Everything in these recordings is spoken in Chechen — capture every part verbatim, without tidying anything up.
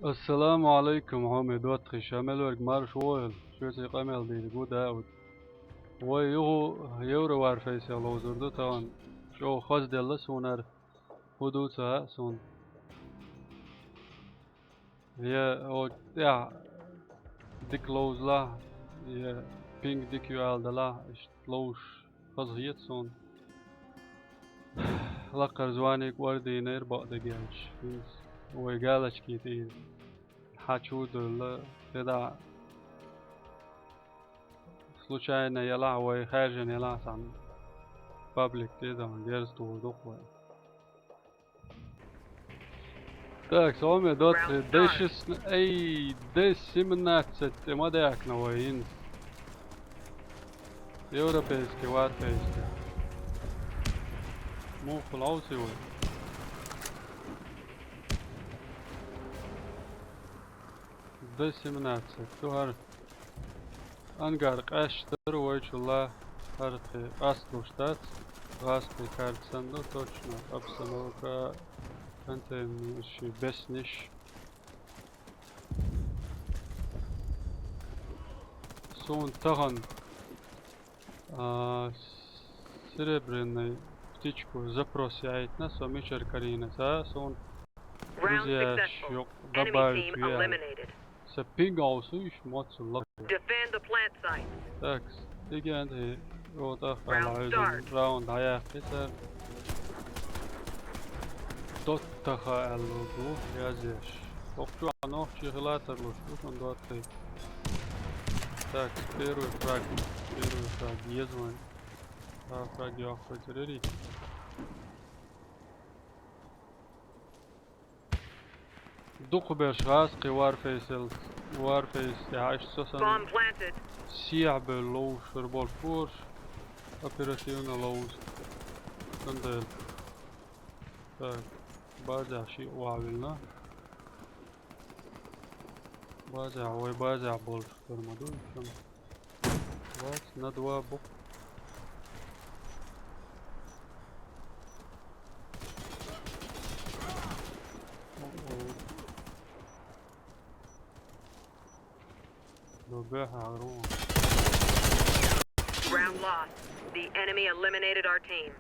Ассаламу Ӏалайкум, хьоме доттагӀий, ша мел верг марша вогӀийла, шуьца къамел дийриг ву Дауд. Вай юха Евро Варфейсехь ловзур ду тахана, чӀогӀа хазделла суна хӀара, хӀун ду ца хаьа суна. Я оцу тӀехь дика ловзалахь, я пинг дика ю ала далахь, иштта ловзуш хазахета суна. Лакхара звониг ордийнера бакъдерг аьлча, хӀинца вай галочки тӀера хьан чу а девлла, кхидӀа случайно ялахь, вай хаьржина ялахь, цхьана паблик тӀе дан герз тухур ду-кх вай. Так, со ме доцу Д шестнадцать, эй, Д семнадцать тӀе ма даьккхина вай хӀинца. Европейский Варфейс. Муха ловзий вай? Д семнадцать. Ду хӀара. Ангар къаьсташ дара вайчул а, хӀара тхе къасталуш дац, гӀазкхи карта санна ду, точно, обстановка, контейнерш, бесниш. Суна тахана, а, серебряный птичку запрос яйтина, со мичара карийна ца, суна Round друзьяш successful. Йокъ Enemy добавить team веа. Eliminated. Са пинг овсу иш моцу лак. Defend the plant site. Так, стигенди, вот ах, Round стart. Раунд хьаяьккхи цара. Доттаха аьлла ду, язъеш. Оккху чу а нохчий хила тарлуш ду, сан доттагӀий. Так, первый фраг, первый фраг, еза вайн. А, фраг йоккхуьйтур ярий. Дукхахберш гӀазкхи Варфейсел, Варфейс тӀехь иштта со санна Bomb planted. Сехьа бевлла ловзуш хир болу пурш, оперативно ловзу. Цундела. Так, базехь шиъ охьавиллина. Базехь, вай базехь болчух тера ма ду, ишан. Вац, на два бу. О-о. Добе хьагӀру. Round lost. The enemy eliminated our team.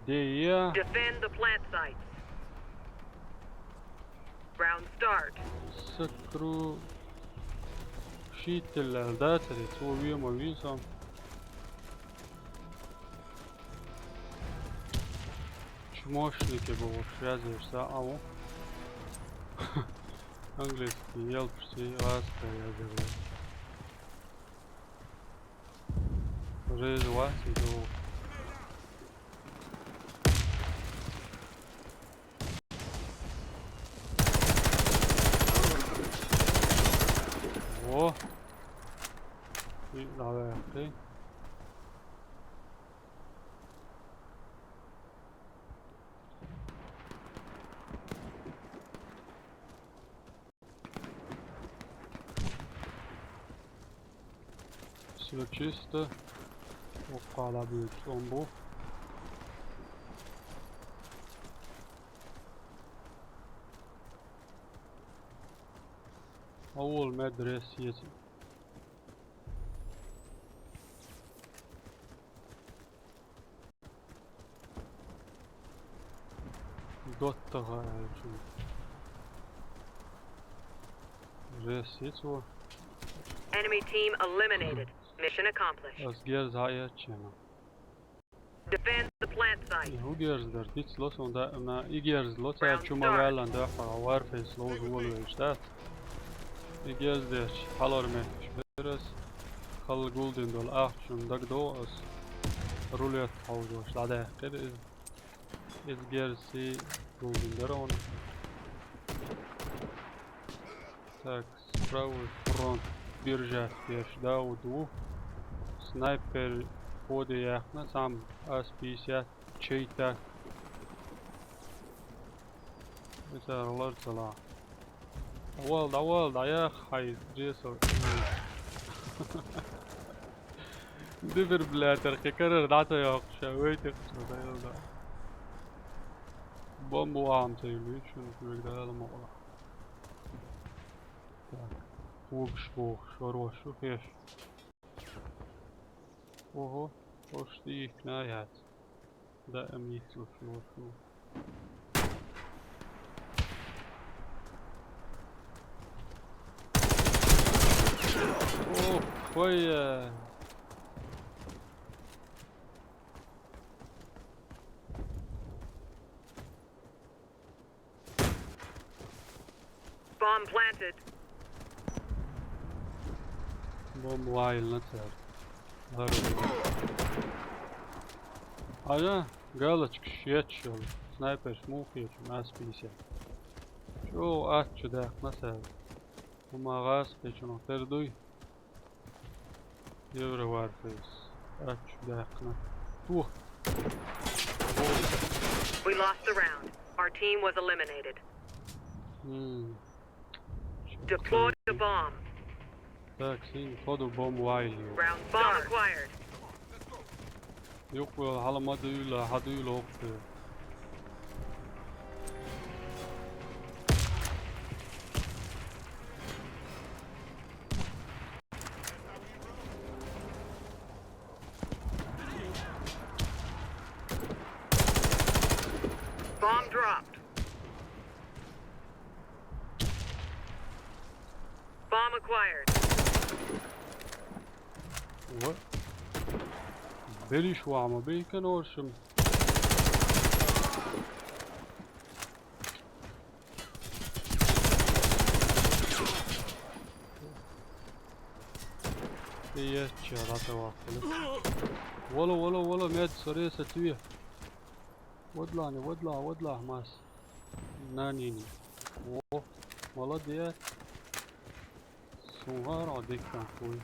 Де я? Defend the plant sites. Round start. Сокрушитель дацари, цо вема висам. Чмошники бохуш язъеш ца а ву. Английский елпашций гӀазкхи язъеш. Уже из вас иду. Во. И давай, окей. Всё чисто. Оккхала буьйцу он бу. Авул медрес еза. ДоттагӀа аьлча. Жесть яц ву. Enemy team eliminated. Mission accomplished. Ас герз хьаэцча. Defend the plant site. И хӀун герз дара? Дицло суна даима, и герз ло, цара чу ма ваьллан дуьххьара, Warface ловза волавелча дац. И герз дерча, хьалар метташ берас, халла гулдина долу ахча шуна дагадогӀу ас. Рулетка хьовзош дӀадаьккхира иза. Иза герзий гулдина дара хьуна. Так, с правый фронт биржа деш Дауд ву. Снайпер ходе яьккхина, цхьамма ас пятьдесят чайта. Исара лар ца лахь. ДӀавала, дӀавала, дӀаяха хьайн, ресо. Дефибриллятор кхин карара дӀа ца йоккхуш, вайтих ца дайла да. Бомба вахьам ца юьлуьйту шуна куьйга дала ма къала. Так, когаш бохуш, варош шу хеш. Ого, ош дийхкина яц. Даим йицлуш йолуш ву. Ох, хой, э. Bomb planted. Бомба вайл нацар. Ара. Ара, галочка шет шел. Снайпер смухи, ас пятьдесят. Чо, ат чу дах нацар. Ума газ печено пердуй. Евро Warface. Ат чу дахна. Ух. We lost the round. Our team was eliminated. М. Deploy the bomb. Так, син ходу бомбу вайли. Round bomb acquired. Юкъе хьала ма дуьйла, хьан дуьйла оккхе. Bomb dropped. Bomb acquired. What? Beriş var mı? Bacon or some. Yes, çarata var. Вала, вала, вала, мед саре сатуя. Вадлани, вадла, вадла, мас. Нанини. О, молодец. Сунхара диккан хуй.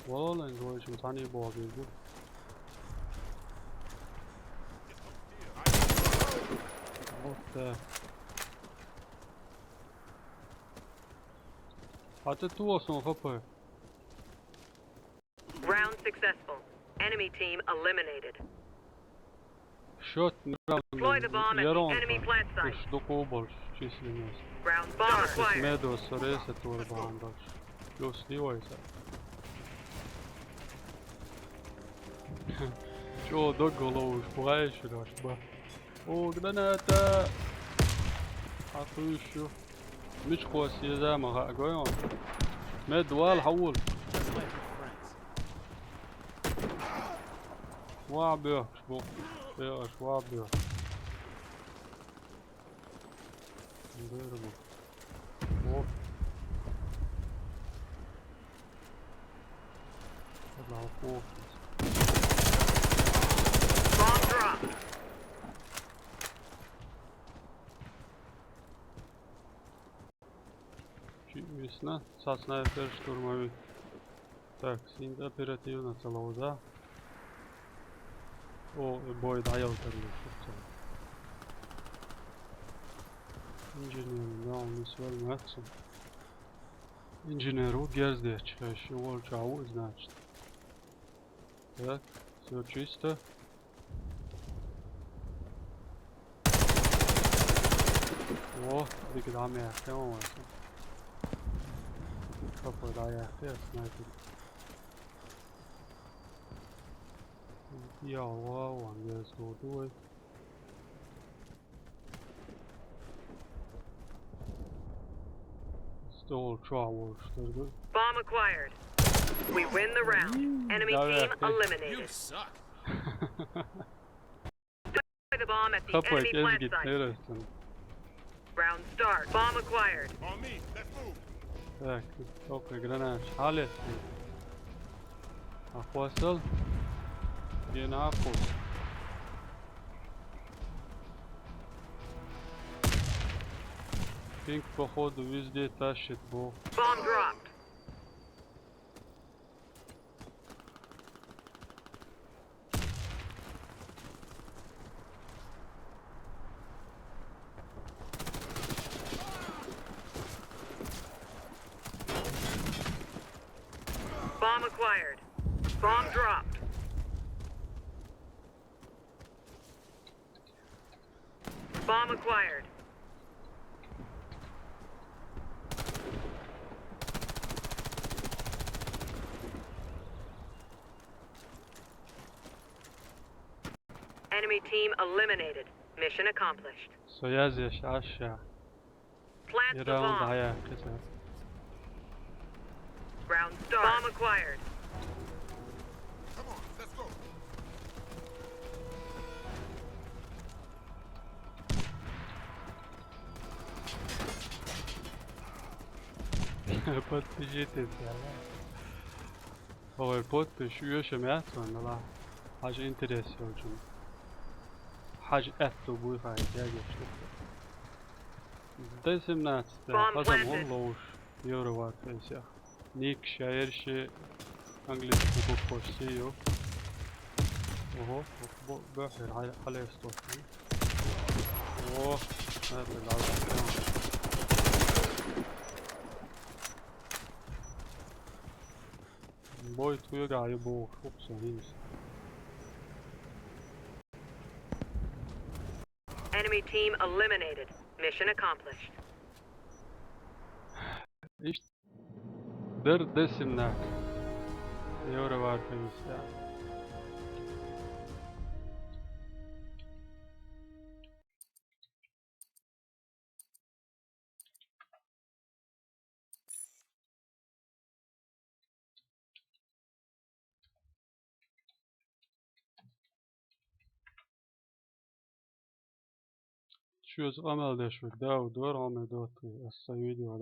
Валалайн гойшим тани богиги. Вот так. А ты туа сон хапай. Round successful. Enemy team eliminated. Счёт неравный. Deploy the bomb at the enemy plant site. Уж до кобальш численность. Round bomb acquired. Медо соресе турбан дальше. Плюс сливайся. Чё, до головы уж пугаешь, да, ба? О, граната! А ты ещё. Мичхо сеза ма ха гойон. Мед вал хавул. Ва бё, шбо. Бё, аш ва бё. Дырма. О. Одного кухня. Bomb dropped. Чи весна, со снайпер штурмовик. Так, синт оперативно целого, да? О, бой даял тарлы, шутка. Инженер, да, он не свел мацу. Инженеру герздеч, ещё волчау, значит. Так, всё чисто. О, дикид ам яхте ма вайса. Капой да яхте, снайпер. Я, ва, ван, я сдохну. Стол чуа волуш дерг. Bomb acquired. We win the round. Enemy team eliminated. You suck. Deploy the bomb at the enemy plant site. Round start. Bomb acquired. On me. Let's move. Так, окей, гранат. Халес. Ахвасал. Ген ахус. Пинг, походу, везде тащит, бо. Bomb dropped. Bomb acquired. Bomb dropped. Bomb acquired. Enemy team eliminated. Mission accomplished. Со язъеш Ӏаш ша. Plant the Иран bomb. дӀаяьккхи сан. Round start. Bomb acquired. Подпишитесь, яла. Ой, подпиш, уьйша мятван, ла. Хьажа интерес йолчун. Хьажа аьтту буй хай, дягеш. Д семнадцать, Bomb хазам planted. гӀум ловш, Евро Варфейсех. Ник шаерши английский букваш сию. Ого, бо-, бохер, хьалестот. О, это да. Бой, твоя гаю бо, фукса, винс. Enemy team eliminated. Mission accomplished. Ишт дер десимнак. Евро Варфейс, да. Шуьз къамел деш ву, дав, дор гӀаме дотти, аса видео